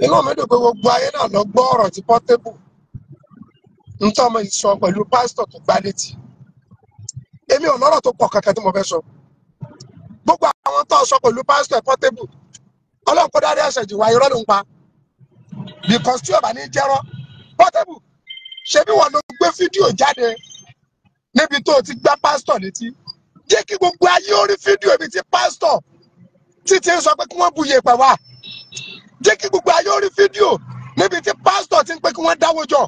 Inú mi dùn pé gbogbo ayé náà lọ gbọ́ ọ̀rọ̀ tí Portable ń tọ́ ọmọ yìí sọ pẹ̀lú pásítọ̀ tó gbá létí. Èmi ò lọ́rọ̀ tó pọ̀ kankan tí mo fẹ́ sọ. Gbogbo àwọn tó sọ pẹ̀lú pásítọ̀ Portable, Ọlọ́run kó dárí ẹ̀ṣẹ̀ jì wá, irọ́ ló ń pa. Because tí ó bá ní jẹ́rọ́, Portable, ṣebí wọn ló gbé fídíò jáde níbi tó o ti gbá pásítọ̀ létí. Jẹ́ kí gbogbo ayé ó rí fídíò ibi tí pásítọ̀ títí ń sọ pé kí wọ́n bu yèèpẹ̀ wá. Jẹ́ kí gbogbo ayé ó rí fídíò níbi tí pásítọ̀ ti ń pé kí wọ́n dáwó jọ.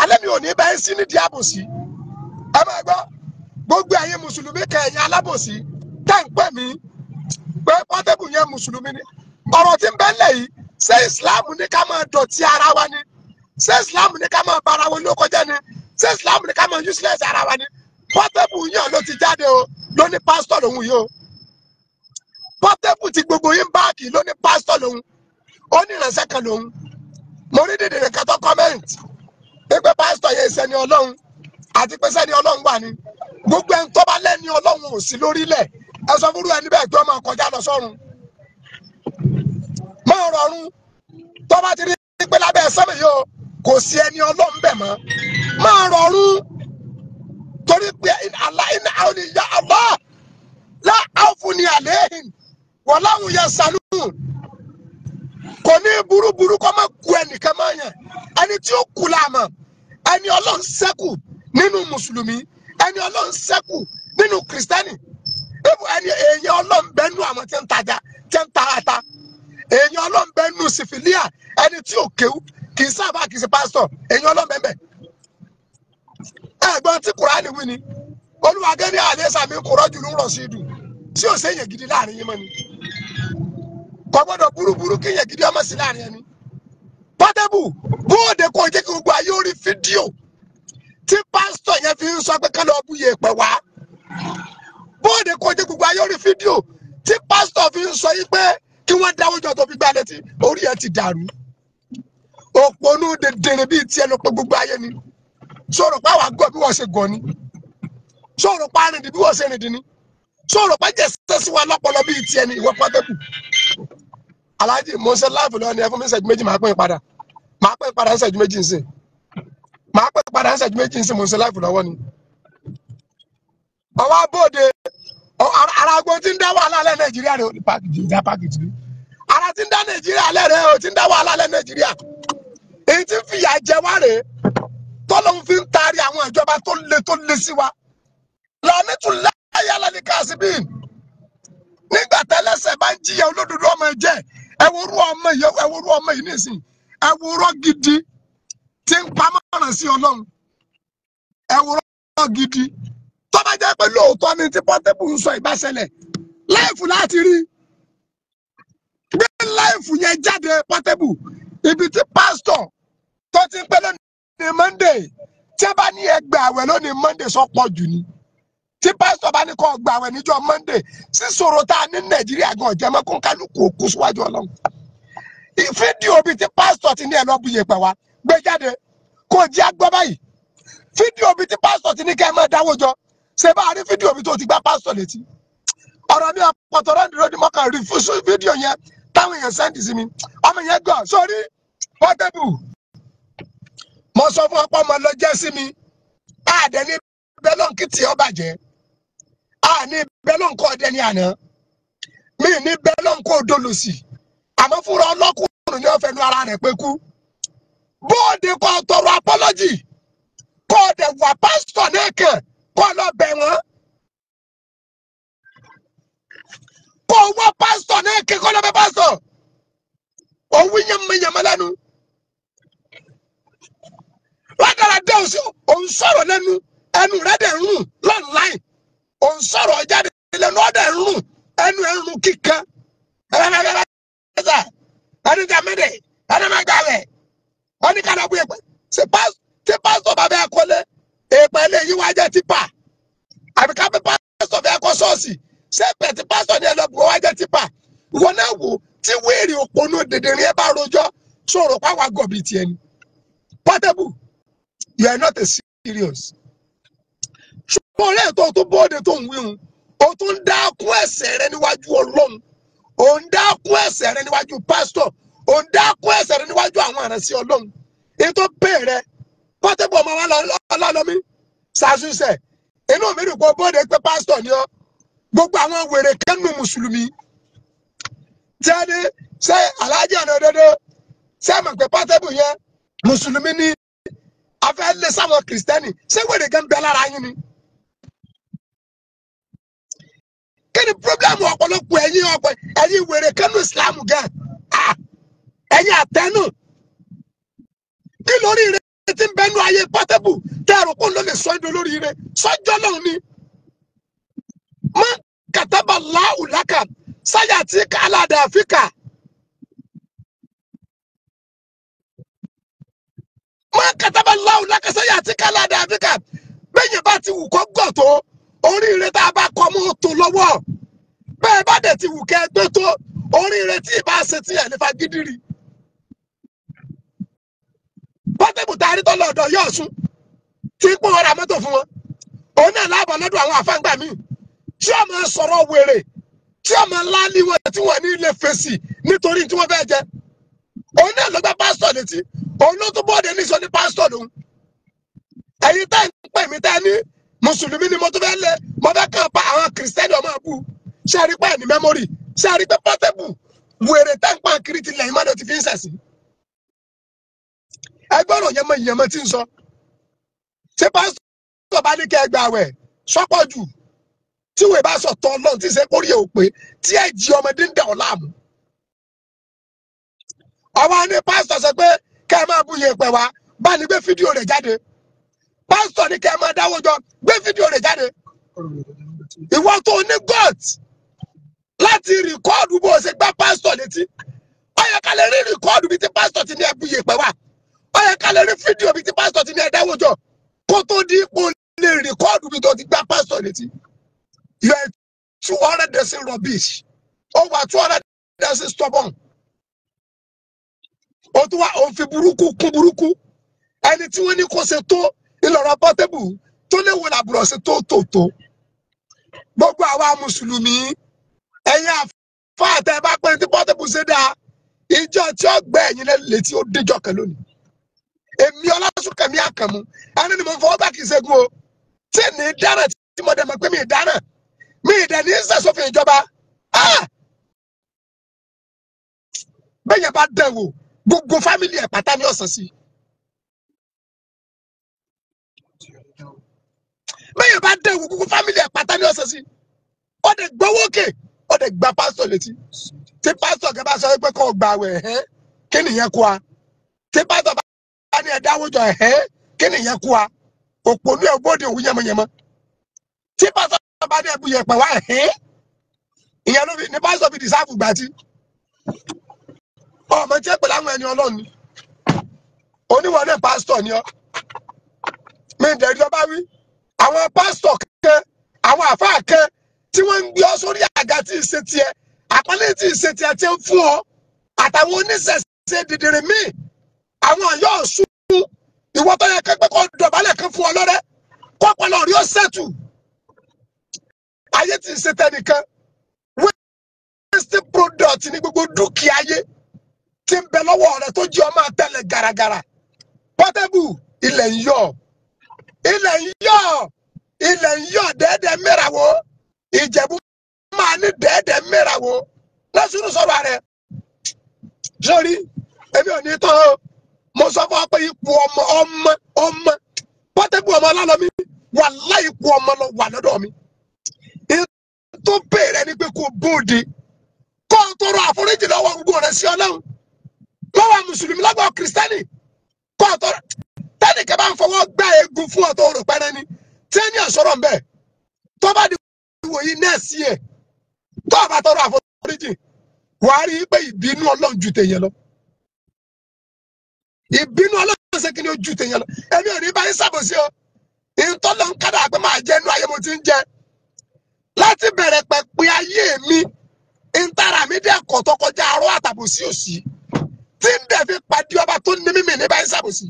Alẹ́ mi ò ní bá ẹ sí nídìí àbòsí. Ẹ máa gbọ́, gbogbo ẹ̀yin mùsùlùmí kan, ẹ̀yin alábòsí tẹ́ ń pè mí pé Portable yẹn mùsùlùmí ni. Ọ̀rọ̀ tí ń bẹ ńlẹ̀ yìí, ṣé Islam ní ká máa dọ̀tí ara wa ni? Ṣé Islam ní ká máa bara wa ló kọjá ni? Ṣé Islam ní ká máa useless ara wa ni? Portable yàn ló ti jáde o, ló ní pásítọ̀ lòun yìí o. Portable ti gbogbo yín báàkì ló ní pásítọ̀ lòun, ó ní ìránṣẹ́ kan lòun. Mo rí dìde nìkan tó comment pé pásítọ̀ yẹn sẹ́ni Ọlọ́run àti pé sẹ́ni Ọlọ́run wà ní. Gbogbo ẹni tó bá lẹ́ni Ọlọ́run ò sí lórílẹ̀, ẹ sọ fúnrú ẹni bẹ́ẹ̀ tó máa kọjá lọ sọ́run. Máa rọrùn tó bá ti rí pé lábẹ́ sẹ́mi yìí o kò sí ẹni Ọlọ́run bẹ̀ mọ́. Máa rọrùn torí pé aláìní àwọn ìyá Allah lá àfúnni àléhìn wọ́n láwọn yẹn sànú. Kò ní burúburú kọ́ máa ku ẹnìkan máa yàn. Ẹni tí ó kú láàmà, ẹni Ọlọ́run ṣẹ́kù nínú mùsùlùmí, ẹni Ọlọ́run ṣẹ́kù nínú kìrìsìtẹ́nì, ẹni èèyàn Ọlọ́run bẹ́ẹ̀ nú àwọn tí ń tajà tí ń ta ata, èèyàn Ọlọ́run bẹ́ẹ̀ nú sífìlíà, ẹni tí ò kéwú kì í sábà kì í ṣe pásítọ̀, èèyàn Ọlọ́run bẹ́ẹ̀ bẹ́ẹ̀. Ẹ̀gbọ́n tí Kùránì wí ni, Olúwa gẹ́ni àlẹ́ sàmì kò rọ́jù ló ń rọ̀ sí ìdù tí ò séyàn gidi láàrin yín mọ́ ni. Kò gbọ́dọ̀ burúburú kí yẹn gidi ọmọ sí láàrin ẹni. Portable bóde kò jẹ́ kí gbogbo ayé ó rí fídíò tí pásítọ̀ yẹn fi ń sọ pé kán lọ bu yèèpẹ̀ wá. Bóde kò jẹ́ gbogbo ayé ó rí fídíò tí pásítọ̀ fi ń sọ yí pé kí wọ́n dáwọ́ jọ tó fi gbá létí, orí ẹ̀ ti dàrú. Òpònú dèdèrè bíi tiẹ̀ ló pé gbogbo ayé ni. Sọ̀rọ̀ pé àwa gọ̀ bí wọ́n ṣe gọ̀ ni. Sọ̀rọ̀ pé arìndìn bí wọ́n ṣe rìndìn ni. Sọ̀rọ̀ pé jẹ́ sẹ́sí wa lọ́pọlọ bíi tiẹ̀ ni ìwọ Portable. Alhaji mo ń ṣe láàfin lọ ni ẹ fún mi ṣẹ́jú méjì, màá pín padà. Màá pín padà ń ṣẹ́jú méjì nsìn. Màá pín padà ń ṣẹ́jú méjì nsìn, mo ń ṣe láàfin lọ́wọ́ ni. Ọwọ́ abóde ara agbó tí ń dá wàhálà lẹ́ Nàìjíríà rẹ̀ pákìjì ìjà pákìjì. Ara tí ń dá Nàìjíríà lẹ́ rẹ̀ o, tí ń dá wàhálà lẹ́ Nàìjíríà. Èyí tí ń fìyà jẹ wá rèé. Tọ́lọ́hún fi ń taari àwọn ìjọba tó le sí wa. Lànàtú láyé alálẹ́ káàsìbíìn. Nígbà tẹ́lẹ́sẹ̀ bá ń jìyà olódodo ọmọ ẹ̀jẹ̀, ẹ wo orú ọmọ yìí, ẹ wo orú ọmọ yìí nísìnyí, ẹ wo orọ́ gidi tí ń pamọ́ràn sí Ọlọ́run. Ẹ wo orọ́ gidi. Tó bá jẹ́ pé lóòótọ́ ni tí Portable ń sọ ìbáṣẹlẹ̀, láìfù láti rí. Gbé láìfù yẹn jáde Portable, ibi tí pásítọ̀ tó ti ń pẹ́ lónìí Monday, tí a bá ní ẹgbẹ́ àwẹ̀ lónìí Monday sọ pọ̀ jù ni. Tí pásítọ̀ bá ní kó gba àwẹ̀ níjọ́ Monday, sísòro tá a ní Nàìjíríà gan ọ̀jẹ̀ mọ́ kó kálukú òkú síwájú Ọlọ́run. Fídíò bíi tí pásítọ̀ ti ní ẹ lọ́ọ́ bu yèèpẹ̀ wá gbé jáde kó jẹ́ agbọ́ báyìí. Fídíò bíi tí pásítọ̀ ti ní kẹ́ ẹ máa dáwó jọ, ṣé bá a rí fídíò bíi tó ti gbá pásítọ̀ létí. Ọ̀rọ̀ mi ọ̀pọ̀tọ̀ rọ́ndìrọ́dì mọ́kàn rí fún fídíò yẹn táwọn èèyàn sẹ́ndì sí mi. Ọmọ yẹn gọ̀ sórí Portable. Mo sọ fún ọ̀pọ̀ ọmọ lọ jẹ́ sí mi. Àdẹ ní bẹ́lọ̀nkì tí ó bàjẹ́. A ní bẹ́lọ̀nkì ọdẹ ní àná. Mi ní bẹ́lọ̀nkì odolòsì. Àmọ́ fúnra ọlọ́kùnrin ní ó fẹnu ara rẹ̀ pé kú. Bóde kọ́ tọrọ apọ́lọ́jì. Kọ́ ọdẹ wà pásítọ̀ náà kàn kọ́ lọ bẹ̀ wọ́n. Kọ́ wá pásítọ̀ náà kàn kọ́ lọ bẹ̀ pásítọ̀. Òun yẹmẹyẹmẹ lẹ́nu. Ládàra dé òsì, òun sọ̀rọ̀ lẹ́nu, ẹnu rẹ̀ dẹ̀ ń rùn lọ́nláìn. Òun sọ̀rọ̀ jáde lẹ́nu, ọ̀dẹ̀ ń rùn, ẹnu ẹ̀ ń rùn kíkan. Ẹni tẹ mẹ́rẹ̀, ẹni máa gbà rẹ̀. Wọ́n ní kàdà bú èpè. Ṣé pásítọ̀ bá bẹ́ẹ̀ kọ́lé? Èpè lè yí wá jẹ́ tipa. Àbí ká bí pásítọ̀ bẹ́ẹ̀ kọ́ ṣọ́ọ̀ṣì. Ṣé pẹ̀ tí pásítọ̀ ní ẹ lọ bù wá jẹ́ tipa? Ìwọ náà wò tí wéèrè òpònú dèdèrè ẹ bá rojọ́ sọ̀rọ̀ pàwọ́ gọ̀bì tiẹ̀ ni. Portable, you are not a serious. Ṣùgbọ́n ọ̀rẹ́ tó tó bóde tó ń wíhun, o tún ń dákún ẹ̀ṣẹ̀ rẹ níwájú Ọlọ́run, o ń dákún ẹ̀ṣẹ̀ rẹ níwájú pásítọ̀, o ń dá ìránṣẹ́ Ọlọ́run ètò pè rẹ Portable ọmọ wa Ọlálọ́mí ṣàṣùṣe inú mi rò pé bóde pé pásítọ̀ ni ọ́. Gbogbo àwọn wèrè kánú mùsùlùmí tí a ní ṣé aláàjì ọ̀nà òdodo ṣé mọ̀ pé Portable yẹn mùsùlùmí ni a fẹ́ lé sáwọn kìrìsìtẹ́nì, ṣé wèrè kan bẹ lára yín ni? Kí ni pírọ́blẹ́mù ọ̀pọ̀lọpọ̀ ẹ̀yin ọ̀pọ̀ ẹ̀yin wèrè kánú ìsìlámù gan? Ẹ̀yin àtẹnu kí lórí rẹ ti ń bẹnu ayé Portable tẹ́ ẹ̀rọ kó ló lè sọ ẹ́ lórí rẹ sọ́jọ́ lọ́hùn ni. Má kàtàbà láwùlákà sáyà tí kàlàdà àfíkà. Má kàtàbà láwùlákà sáyà tí kàlàdà àfíkà. Bẹ́yìn bá ti wù kọ́ gọ̀ tó oríire tá a bá kọ́ mọ́ tó lọ́wọ́. Bẹ́ẹ̀ bá dẹ̀ ti wù kẹ́ gbé tó oríire tí ì bá ṣe tí ẹ̀ nífa gídírí. Portable tá a rí tó lọ́dọ̀ yóò sún tí ń pọ́n ọ̀rọ̀ mọ́tò fún wọn. Òun náà láàbọ̀ lọ́dọ̀ àwọn àfáǹgbà míì tí ó máa sọ̀rọ̀ wèrè tí ó máa láálí wọn tí wọ́n ní ilé fèsì nítorí tí wọ́n fẹ́ jẹ. Òun náà ló gbá pásítọ̀ létí, òun ló tún bọ́ọ̀dẹ níṣọ ní pásítọ̀ lòun. Ẹ̀yin tá ń pè mí tá ní mùsùlùmí ni mo tún fẹ́ lé, mo fẹ́ kàn pa àwọn kìrìsìtẹ́nì ọmọ àbú. Ṣé a rí pé ní mẹ́mórì? Ṣé a rí pé Portable wèrè tá ń pa kiri ti lẹ́yìn mọ́tò ti fi ń sẹ̀sìn? Ẹgbọ́rọ̀ yẹn mọ ìyẹn mọ tí ń sọ. Ṣé pásítọ̀ bá ní kẹ́ ẹ gbààwẹ̀ sọ́pọ̀ jù? Tí wèé bá sọ tọ́ Ọlọ́run tí ń ṣe kórìí ò pé tí ẹ jí ọmọdé ń dẹ̀ ọ́ láàmú. Ọwọ́ ní pásítọ̀ sọ pé kẹ́ ẹ máa bú yẹ̀pẹ̀ wá bá ní gbé fídíò rẹ̀ jáde. Pásítọ̀ ní kẹ́ ẹ máa dáwọ́ jọ gbé fídíò rẹ̀ jáde. Ìwọ tó ní gut láti rìkọ́ọ̀dù bó o ṣe gbá pásítọ̀ létí. Ó yẹ ká lè rí rìkọ́ọ̀dù bí tí pásítọ̀ ti ní ẹ bú yẹ̀pẹ̀ wá. Ó yẹ ká lè rí fídíò bí tí pásítọ̀ ti ní ẹ dáwọ́ jọ kó tó di ipò lè rìkọ́ọ̀dù bí tó ti gbá pásítọ̀ létí. You are 200% rubbish. Over 200% stubborn. O tún wá òun fi burúkú kún burúkú. Ẹni tí wọ́n ní kó ṣe tó ìlọ̀rọ̀ Portable tó léwu làbúrò ṣe tó tó tó. Gbogbo àwa mùsùlùmí ẹ̀yin àfáà tẹ́ ẹ bá pẹ́ tí Portable ṣe dáa ìjọ tí ó gbẹ ẹ̀yin létí ó déjọ́ kan lónìí. Èmi Ọlásùnkànmí Àkànmú ẹni ni mo fọwọ́ bá kì í ṣẹ́gun o. Tí ní dáná tí mo dẹ̀ mọ̀ pé mi ì dáná mi ì dẹ̀ ní sẹ̀sọ́fin ìjọba. Bẹ́ẹ̀ yẹn bá dẹ̀ wò gbogbo fámìlì ẹ̀ pátá ní ọ̀sán sí. Bẹ́ẹ̀ yẹn bá dẹ̀ wò gbogbo fámìlì ẹ̀ pátá ní ọ̀sán sí. Ó dẹ̀ gbowó òkè ó dẹ̀ gba pásítọ̀ létí. Tí pásítọ̀ kẹ́ bá sọ pé kó gbà wẹ̀ ẹ́ kí nìyẹn kú wa. Tí pásítọ̀ bá ní ẹ dáwọ́ jọ ẹ́ kí nìyẹn kú wa. Òpònú ẹ̀ bóde òwú yẹmọyẹmọ. Tí pásítọ̀ bá ní ẹbú yẹpẹ̀ wá ẹ́ ìyẹn ló fi ní pásítọ̀ fi dìsáàfù gbà tí. Ọmọ tí ẹ pẹ̀lú àwọn ẹni Ọlọ́run ni. Oníwọ̀n náà pásítọ̀ ni ọ́. Mi ń dẹ̀rí ọba wí. Àwọn pásítọ̀ kan, àwọn àfáà kan tí wọ́n ń gbé ọ sórí àga tí ì ṣe tiẹ̀, àpọ́nlé tí ì ṣe tiẹ̀ tí ń fún ọ. Àtàwọn oníṣẹ̀ṣe dìdìrì míì, àwọn yóò sún ìwọ tó yẹ kẹ́pẹ́ kó dọ̀bálẹ̀ kan fún ọ lọ́rẹ́ kọ́pọ̀lọ́ rí ó ṣètù. Ayé tí ì ṣe tẹnìkan. Waste product ní gbogbo dúkìá ayé tí ń bẹ lọ́wọ́ rẹ tó jí ọmọ àtẹlẹ gàràgàrà. Portable ilẹ̀ ń yọ̀, ilẹ̀ ń yọ̀, ilẹ̀ ń yọ̀ dẹ́ẹ́dẹ́ mìràwó. Ìjẹ̀bú máa ní dẹ́ẹ́dẹ́ mìràwó. Lọ́sùrù sọ̀rọ̀ rẹ̀ sórí èmi ò ní tán o. Mo sọ fún ọ pé ipò ọmọ ọmọ ọmọ Portable ọmọ Ọlálọ́mí wàláhì ipò ọmọ lọ wà lọ́dọ̀ mi. Tó bèèrè ni pé kò bóde kó o tọrọ àforíjì lọ́wọ́ gbogbo rẹ̀ sí Ọlọ́run lọ́wọ́ mùsùlùmí lọ́wọ́ kìrìsìtẹ́nì kó o tọrọ tẹ́nìkan bá ń fọwọ́ gbá egun fún ọ tó rò pẹ́rẹ́ ni tí ẹni ọ̀sọ́rọ̀ ń bẹ̀ tó bá di wòye nẹ́ẹ̀sì ẹ̀ tó o bá tọrọ àforíjì wàá rí i pé ìbínú Ọlọ́run ju tèèyàn lọ. Ìbínú Ọlọ́run ṣe kí ni ó ju tèèyàn lọ. Èmi ò ní bá yín ṣàbòsí o. Ìtọ́lọ́ ń kádà pé máa jẹ inú ayé mo ti ń jẹ láti bẹ̀rẹ̀ pẹ̀pẹ̀ ayé mi ntara mi dẹ̀ kọ̀ tó kọjá arọ́ àtàbòsí òsì tí ń dẹ̀ fi pàdé ọba tó ní mímì ní báyìí ṣàbòsí.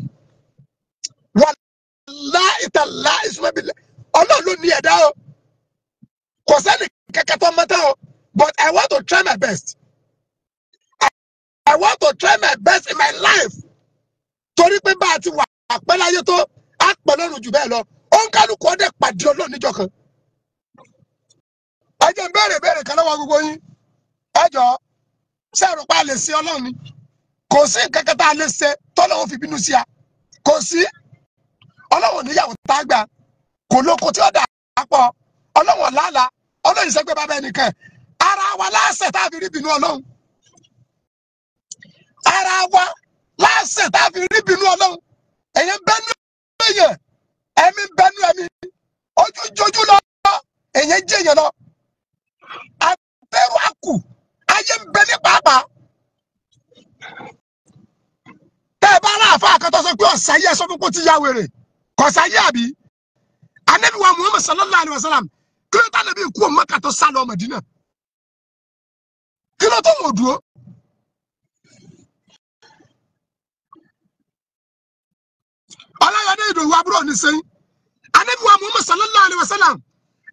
Wàláhì tàláhì ìsúnmọ́bìlẹ̀ Ọlọ́run ló ní ẹ̀dá o. Kò sẹ́ni kẹ́kẹ́ tó mọ́tẹ́ o, but I want to try my best. I want to try my best in my life. Torí pé bá a ti wà pẹ́ láyé tó, á pẹ́ lọ́run jù bẹ́ẹ̀ lọ. Ó ń kálukú ọdẹ pàdé Ọlọ́run níjọ́ kan. Ẹ jẹ́ n béèrè béèrè kan lọ́wọ́ gbogbo yín. Ẹ jọ̀ọ́, ṣé ẹ rò pé a lè ṣe Ọlọ́run ni? Kò sí nǹkan kan tá a lè ṣe tọ́lọ́run fi bínú sí a. Kò sí. Ọlọ́run níyàwó tá a gbà. Kò lóko tí ó dà á pọ̀. Ọlọ́run làálàá. Ọlọ́run ìṣẹ́gbẹ́ bàbá ẹnìkan. Ara wa láṣẹ tá a fi rí bínú Ọlọ́run. Ara wa láṣẹ tá a fi rí bínú Ọlọ́run. Èyàn bẹnu èyàn, ẹ̀mí bẹnu ẹ̀mí, ojú jojú lọ, èyàn jẹyàn lọ. Àtẹrù àkù, ayé ń bẹ ní pàápàá. Tẹ́ ẹ bá rà àfa àkàtọ́ sọ pé ọ̀sáyé sọ fún kó ti ya wèrè, kọ̀sáyé àbí? Ànábì wa Muhammad sallallahu alayhi wa sallam, kí ló tá nàbí ikú ọmọ kàtó sálọ Mẹdínà? Kí ló tó wò dúró? Ọláyọdé Ìdòwú àbúrò ní sẹ́yìn. Ànábì wa Muhammad sallallahu alayhi wa sallam,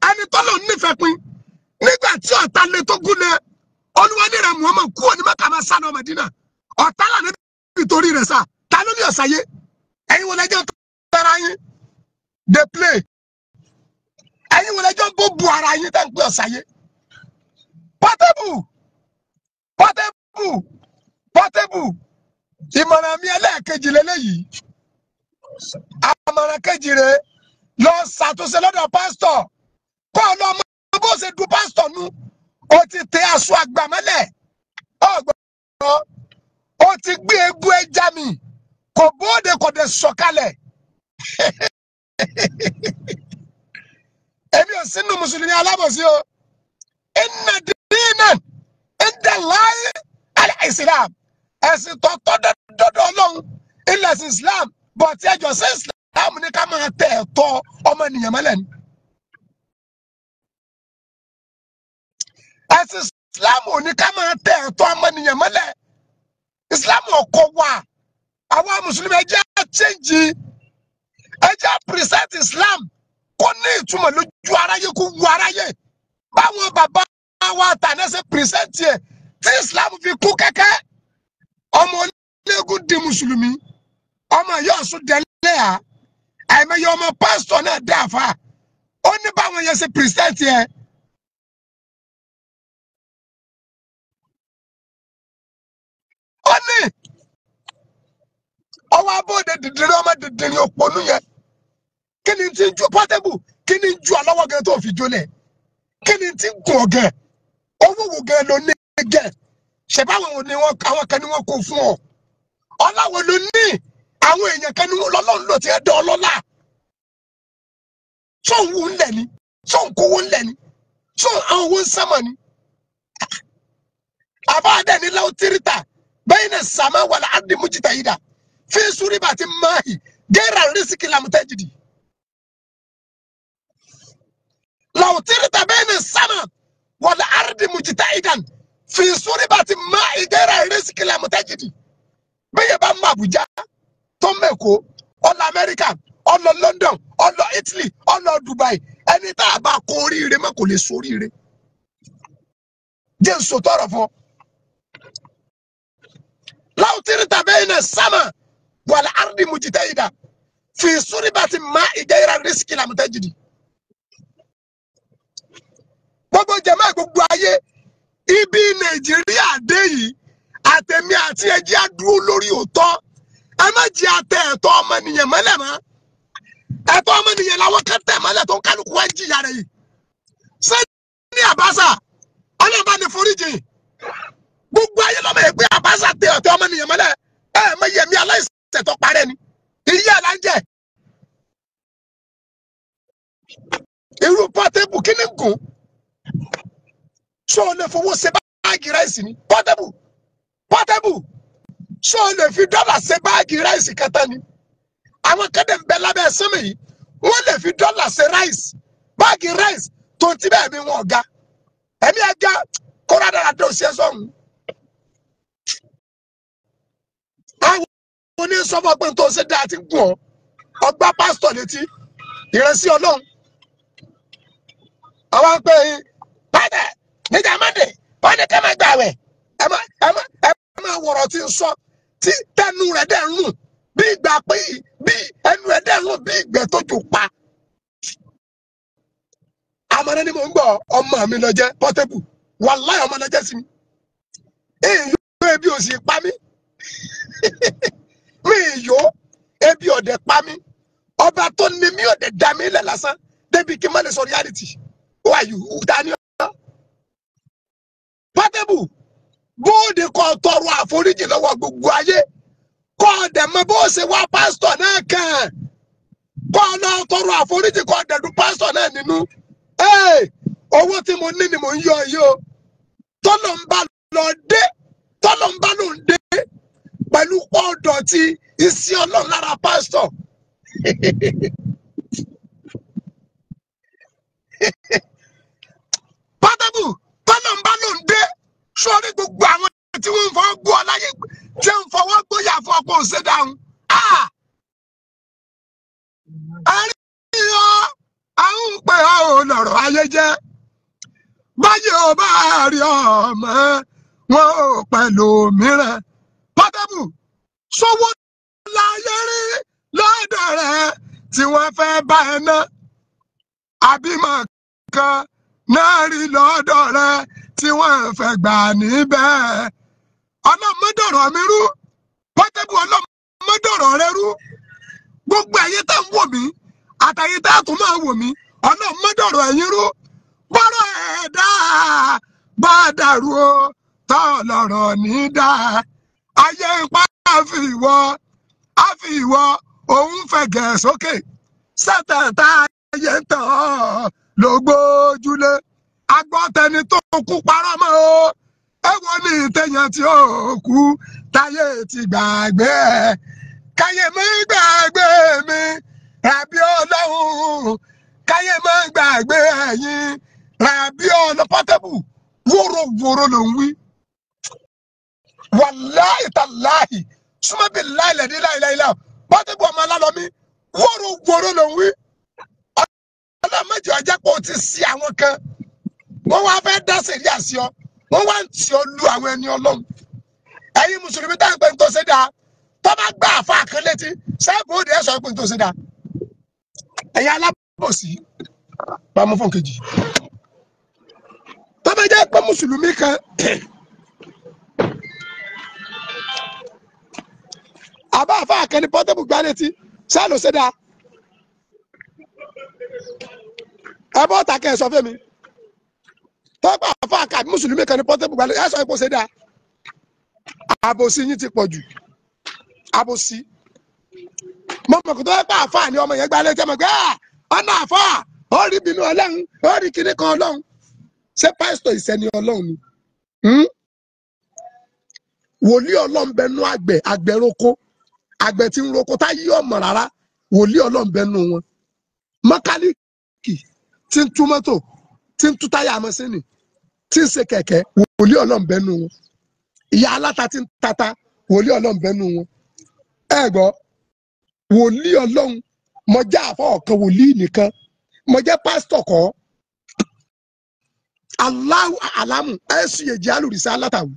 ẹni tọ́lọ̀ nífẹ̀ẹ́ pin nígbà tí ọ̀tá lé tó gún lé, Olúwa ní rẹ̀ Muhammad kú òní Mẹ́kà máa sálọ Mẹdínà. Ọ̀tá là níbi torí rẹ̀ sá, ta ló ní ọ̀sáyé? Ẹ̀yin wo lẹ́jọ́ tara yín? Dey play. Ẹ̀yin wo lẹ́jọ́ bó bu ara yín tẹ́ ń pè ọ̀sáyé? Portable, Portable, Portable. Ìmọ̀ràn mi ẹlẹ́ẹ̀kejì lélẹ́yìí. Àmọ̀ràn kejì rẹ̀, lọ ṣàtúnṣe lọ́dọ̀ pásítọ̀. Kọ́ ọ lọ mọ bó ṣe du pásítọ̀ nu. O ti tẹ aṣọ àgbà mọ́lẹ̀. Ọ̀gbọ́n, o ti gbé egun ẹja mi. Kò bóde kò dé sọ̀kalẹ̀. Èmi ò sínú Mùsùlùmí alábòsí o. Inna dina inda Allahi al-Islam. Ẹ̀sìn tọ́tọ́ dọ́dọ̀ Ọlọ́run ilẹ̀ ẹ̀sìn Islam. Bọ̀tí ẹjọ́ sí Islam ní ká máa tẹ ẹ̀tọ́ ọmọnìyàn mọ́lẹ̀ ni. Ẹ̀sìn Islam ò ní ká máa tẹ ẹ̀tọ́ ọmọnìyàn mọ́lẹ̀. Islam ò kọ́ wa. Àwa Mùsùlùmí ẹ jẹ́ á change. Ẹ jẹ́ á present Islam kó ní ìtumọ̀ lójú aráyé, kó wu aráyé. Báwọn bàbá wa tàná ṣe present yẹ tí Islam fi kú kẹ́kẹ́. Ọmọ ológun di Mùsùlùmí. Ọmọ yóò sún dẹ́lẹ́ à. Àìmọye ọmọ pásítọ̀ náà dá àfa. Ó ní báwọn yẹn ṣe present yẹ. Ó ní ọwọ́ abóde dìdìrín ọmọ dìdìrín òpònú yẹn. Kí ni ti ń ju Portable? Kí ni ń ju ọlọ́wọ́ gan tó fi jólẹ̀? Kí ni ti ń gùn ọ̀gẹ̀? Owó wo gan ló ní gẹ̀? Ṣèbáwọn ni wọ́n, àwọn kan ni wọ́n kó fún ọ. Ọláwo ló ní? Àwọn èèyàn kan ní Ọlọ́run ló ti ẹ̀ dán ọlọ́lá. Tó ń wù ńlẹ̀ ni, tó ń kówó ńlẹ̀ ni, tó àwọn owó ń sánmọ̀ ni. Àbá dẹ̀ ní láwù tírítà bẹ́ẹ̀ ni sàmà wàlá àdìmújìtà yìí dà fi súrí bàtí máàhì gẹ́rà rísíkì làmútẹ́jìdì. Láwù tírítà bẹ́ẹ̀ ni sàmà wàlá àdìmújìtà yìí dà fi súrí bàtí máàhì gẹ́rà rísíkì làmútẹ́jìdì. Bẹ́ẹ̀ yẹn bá mọ Àbújá tó mẹ́kọ̀ọ́, ọlọ Amẹ́ríkà, ọlọ London, ọlọ Italy, ọlọ Dubai, ẹni tá a bá kó oríire mọ́ kò lè so oríire. Jẹ́ nsọ tọrọ fún ọ. Láwùtírì tàbí ẹ̀yìn náà sámà wàlẹ̀ àrùndì mùjítẹ́ yìí dà fi súrí bá ti má ìgẹ́yìrà rísíkì làmùtẹ́ jìdì. Gbogbo jẹ̀mọ́ gbogbo ayé ibi Nàìjíríà dé yìí, àtẹ̀mí àti ẹjẹ́ á dúró lórí òótọ́. Ẹ má jẹ́ àtẹ ẹ̀tọ́ ọmọnìyàn mọ́lẹ̀ mọ́. Ẹ̀tọ́ ọmọnìyàn làwọn kan tẹ̀ mọ́lẹ̀ tó ń kálukú wá ń jìyà rẹ̀ yìí. Sani Abacha, Ọlọ́run bá ní foríjì. Gbogbo ayé lọ́mọ yẹn pé Abacha tẹ ẹ̀tọ́ ọmọnìyàn mọ́lẹ̀. Ẹ mọ yẹmi aláìsẹ̀ tó parẹ́ ni. Ìyá ẹ̀ là ń jẹ. Irú Portable kí ni gùn? Ṣé o lè fowó ṣe báàgì ráìsì ni? Portable, Portable. Ṣé o lè fi dọ́là ṣe báàgì ráìsì kẹta ni? Àwọn kẹ́dẹ̀ ń bẹ lábẹ́ sẹ́mi yìí, wọ́n lè fi dọ́là ṣe ráìsì, báàgì ráìsì tó ti bẹ́ẹ̀ mi wọn ọ̀gá. Ẹ̀mí ẹja kóra dára tó ṣe sọ̀hún. Àwọn onísọ́fọ́ pé tó ṣe dáa ti gùn ọ́, ọgbà pásítọ̀ létí, ìrẹsì Ọlọ́run. Àwọn pé pátẹ̀ níjà Mọ́ndé, wọ́n ní ká máa gbààwẹ̀. Ẹ má wọ̀rọ̀ tí ń sọ tí tẹnu rẹ̀ dẹ̀ ń rùn. Bí ìgbà pé bí ẹnu ẹ̀ dẹ́rùn bí ìgbẹ́ tó jò pa. Àmọ́nà ni mò ń gbọ́ ọmọ mi lọ jẹ́ Portable. Wàláhì ọmọ lọ jẹ́ sí mi. Èyí yóò ebi ò sì pa mí. Mi yó ebi ọ̀dẹ̀ pa mí. Ọba tó ní mi ọ̀dẹ̀ dá mi lẹ̀ lásán. Débi kí n má lè sọ reality. Who are you? Ta ni ọ́? Portable bóde kọ́ tọrọ àforíjì lọ́wọ́ gbogbo ayé. Kọ́ ọ̀dẹ̀ mọ bó ṣe wá pásítọ̀ náà kàn. Kọ́ ọ lọ tọrọ àforíjì kọ́ ọ̀dẹ̀ dùn pásítọ̀ náà nínú. Owó tí mo ní ni mò ń yọ yìí o. Tọ́lọ̀ ń bá lọ dé, tọ́lọ̀ ń bá lò ń dé pẹ̀lú ọ̀dọ̀ tí iṣẹ́ Ọlọ́run lára pásítọ̀. Portable tọ́lọ̀ ń bá lò ń dé sórí gbogbo àwọn tí wọ́n ń fọwọ́ gbọ́ láyé tí ń fọwọ́ gbóyà fún ọkọ̀ òṣè dáhùn. Àríyọ àwọn ń pè ọ́ ò lọ̀rọ̀ ayé jẹ́. Báyìí ò bá rí ọmọ wọn ò pẹ̀lú mìíràn. Portable sówó láyé rí lọ́dọ̀ rẹ̀ tí wọ́n fẹ́ bá ẹ ná. Àbímọ kan náà rí lọ́dọ̀ rẹ̀ tí wọ́n fẹ́ gbà níbẹ̀. Ọlọ́mọdọ̀rọ̀ mi rú. Portable ọlọ́mọdọ̀rọ̀ rẹ rú. Gbogbo ẹ̀yin tá ń wò mí àtàyè tá a tún máa wò mí ọlọ́mọdọ̀rọ̀ ẹ̀yin rú. Bọ́rọ̀ ẹ̀dá bá dàrú o tọ́ lọ̀rọ̀ ní dá. Ayé ipá àfi ìwọ òun fẹ̀gẹ̀ sókè. Sátán tá ayé ń tàn ọ́ ló gbójúlé. Agbọ́tẹni tó kú parọ́ mọ́ o. Èwo ni ìtẹ̀yàn tí ó kú táyé ti gbàgbé ẹ̀. Káyé mi gbàgbé mi ràbí Ọlọ́run. Káyé mi gbàgbé ẹ̀yin ràbí Ọlọ́run. Portable wórówóró ló ń wí. Wàláhì tàláhì súnmọ́bì láìlẹ̀ ní láìláìlá. Portable ọmọ alálọ́mí wórówóró ló ń wí. Ọlọ́mọdé ọjọ́ pé o ti sí àwọn kan. Wọ́n wá fẹ́ dá sẹ̀ríà sí ọ. Wọ́n wá ń tì ọ lu àwọn ẹni Ọlọ́run. Ẹ̀yin mùsùlùmí tá à ń pè ń tó ṣe dáa. Tó bá gbá àfa kan létí, sẹ́ẹ̀bù òde ẹ̀ sọ pé ń tó ṣe dáa. Ẹ̀yin alábòsí, bá mú fún kejì. Tó bá jẹ́ pé mùsùlùmí kan àbá àfa kan ní Portable gbá létí, sẹ́ẹ̀ ló ṣe dáa. Ẹ bọ́ ta kẹ́ ẹ sọ fún mi. Tọ́pọ̀ àfa kan àbí mùsùlùmí kan ní Portable gbá létí, ẹ sọ pé ó ṣe dáa. Àbòsí yín ti pọ̀ jù. Àbòsí. Mo mọ̀ kó tó yẹ pé àfa ni ọmọ yẹn gbá létí, ẹ mọ̀ pé ọ̀nà àfa ó rí bínú Ọlọ́run, ó rí kinní kan Ọlọ́run. Ṣé pásítọ̀ ìsẹ́ni Ọlọ́run ni? Wòlíì Ọlọ́run bẹnu àgbẹ̀, àgbẹ̀ roko, àgbẹ̀ tí ń roko tá yí ọmọ rárá, wòlíì Ọlọ́run bẹnu wọn. Mọ́kálíkì tí ń tú mọ́tò, tí ń tú táyà mọ́sínì, tí ń ṣe kẹ̀kẹ́, wòlíì Ọlọ́run bẹnu wọn. Ìyá aláta tí ń tata, wòlíì Ọlọ́run bẹnu wọn. Ẹ gbọ́, wòlíì Ọlọ́run, mo jẹ́ àfọ ọ̀kan wòlíì nìkan, mo jẹ́ pásítọ̀ kọ́. Allahu alamu ẹ̀sùn yèjì alùrìsà alátàwù.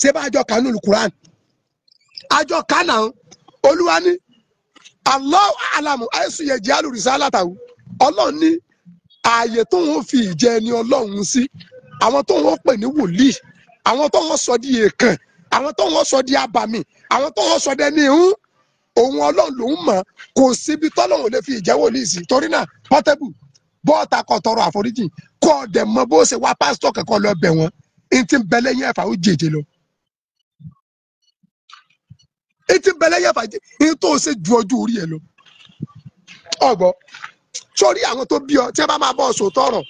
Ṣé bá àjọ kanú Quran? Àjọ kánà Olúwa ní Allahu alamu ẹ̀sùn yèjì alùrìsà alátàwù. Ọlọ́run ní ààyè tó ń fi ìjẹ ẹni Ọlọ́run sí. Àwọn tó ń pè ní wòlíì, àwọn tó ń sọ di èèkàn, àwọn tó ń sọ di abàmì, àwọn tó ń sọ di ẹni ìhún. Òun Ọlọ́run lòún mọ̀, kò síbi tọ́lọ́run lè fi ìjẹ́ wòlíì sí. Torí náà Portable bọ́ọ̀ta kọ́ tọrọ àforíjì kọ́ ọ̀dẹ̀ mọ bó ṣe wá pásítọ̀ kẹ́kọ̀ọ́ lọ bẹ̀ wọ́n. N ti bẹ lẹ́yìn ẹ̀fà ó jèjì lọ. N ti bẹ lẹ́yìn ẹ̀fà jẹ́ n tó ṣe ju ọjọ́ orí ẹ lọ. Ọ̀gbọ́ sórí àwọn tó bí ọ tí ẹ bá máa bọ́ sòótọ́ ọ̀rọ̀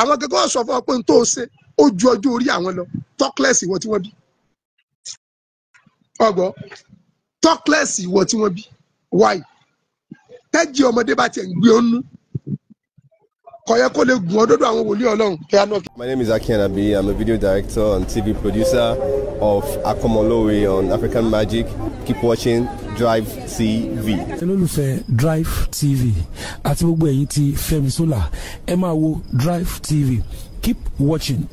àwọn gẹ́gẹ́ sọ fún ọ pé n tó ṣe ó ju ọjọ́ orí àwọn lọ. Tọ́kílẹ̀sì ìwọ tí wọ́n bí. Ọ̀gbọ́ tọ́kílẹ̀sì ìwọ tí wọ́n bí. Wáyé tẹ́jì ọmọdé bá tiẹ̀ ń gbé ọ́nú. Kò yẹ kó lè gùn ọ́ dọ́dọ̀ àwọn wòlíì Ọlọ́run. My name is Aki Anabi. I'm a video director and TV producer of Akomolowe on African Magic. Keep watching Drive TV. Olólùfẹ́ Drive TV àti gbogbo ẹ̀yin tí Fẹ́mi Sola, ẹ máa wo Drive TV. Keep watching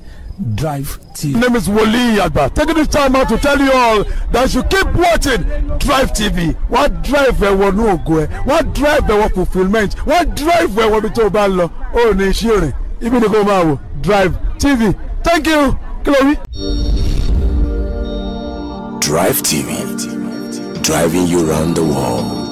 Drive TV. My name is Wole Agba. Taking this time out to tell you all that you keep watching Drive TV. Wọ́n drive ẹ wọnú ògo ẹ, wọ́n drive ẹ wọ fulfilment, wọ́n drive ẹ wọ ibi tó o bá ń lọ. Ó ní iṣẹ́ rìn, ibi ni kò máa wò Drive TV. Thank you. Kí ló wí? Drive TV, driving you round the world.